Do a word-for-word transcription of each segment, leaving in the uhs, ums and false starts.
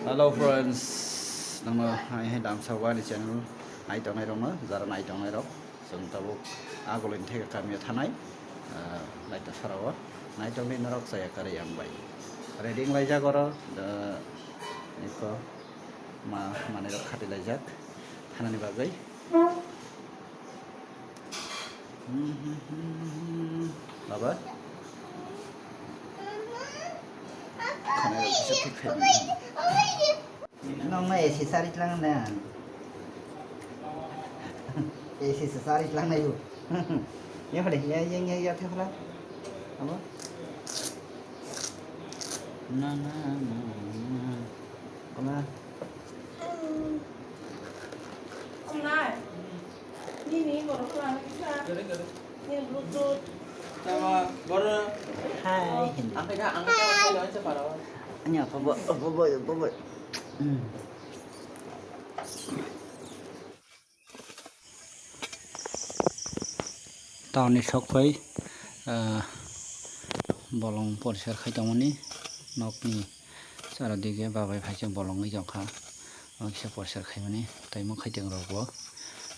Hello friends, nangno hai hai damsa wani channel nai tongnai rokno, jara nai tongnai rok, chwng tabuk agulini theke kamio thanai, ah, naitosarao nai tongdi norok chaya karwi ang bai. Ready wng laijak oro, ah, eko ma manwi rok khati laijak thanani bagwi. Baba? Khana rok kisa thik khai. Nong no A C sari tlang na. A C sari tlang na yu. Ya pade, ya, ya, ya, ya, thik phala. Abo? Na, na, na, na. Kona? Nini borok lang kisa. Nini Bluetooth. Tama, boro. Hai, hindi. Ang kaya, ang kaya, ang kaya, ang kaya, para. Anya, bobo, bobo, bobo. Hmm. Taoni sok phai, ah, bolong poriskar khai tongmani nokni chara dige babai phai se bolong wng tongkha. Omo kisa poriskar khaimani tei mwkhai teng rok bo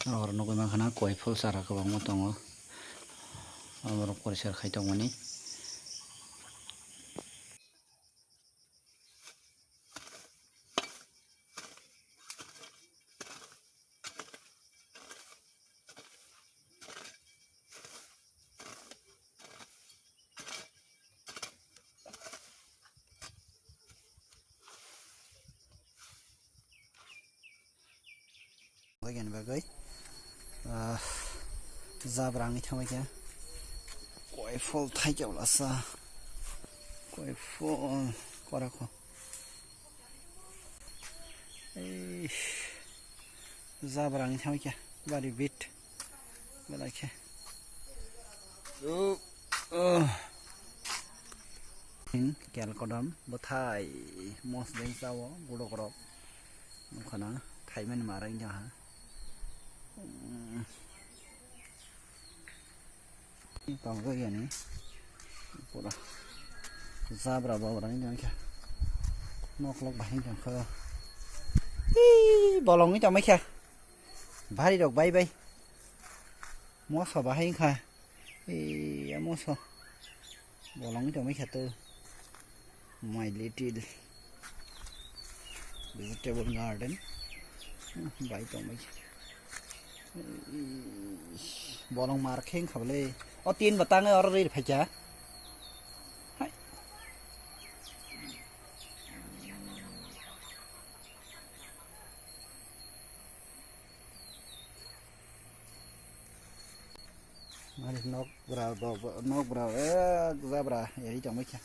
norok oro nugwi mankha na koi phul chara kwbangma tongo. Omo rok poriskar khai tongmani. Bagani bagwi, ah, jabra wngwi thangbai kha. Koi phol thaikhe wlasa. Koi phol korakho. Ei, jabra wngwi thangbai kha. Bari bit. Belai khe. Oh, oh. Kel kodam bwthai mosdeng chao borok rok. Nukha na thaimani mara wngya ha. Tongo yani pura jabra babra wngya kha. Noklok bahai wngya kha. Ih, bolong wngya mai kha. Bari rok bai bai. Moso bahai wngkha. Ei, amo so. Bolong wngwi tongmai kha to. My little vegetable garden. Hmm, bai tongmai kha. Ei, bolong mar khe wngkha bwle. O tin bo tangwi oro rwi phai kha. Hai. Malik nok bra, bo, bo, nok bra, ek jabra, eri tongmai kha.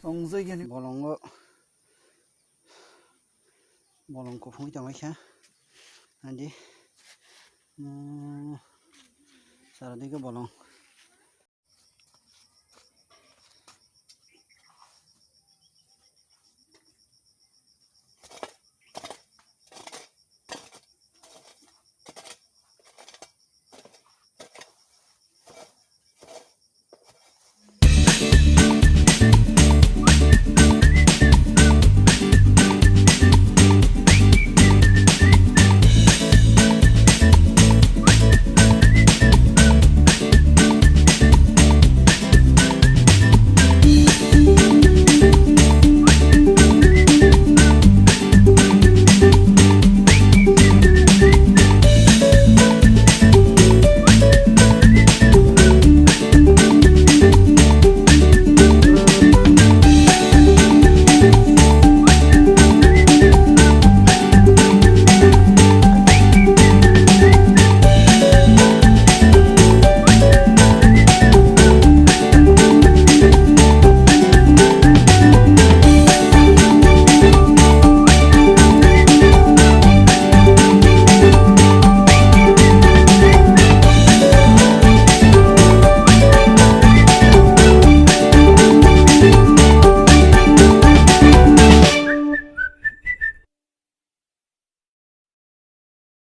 Tongjoi gani bolongo, bolong kuphungwi tongmai kha. Andi, mm, sara digi bolong.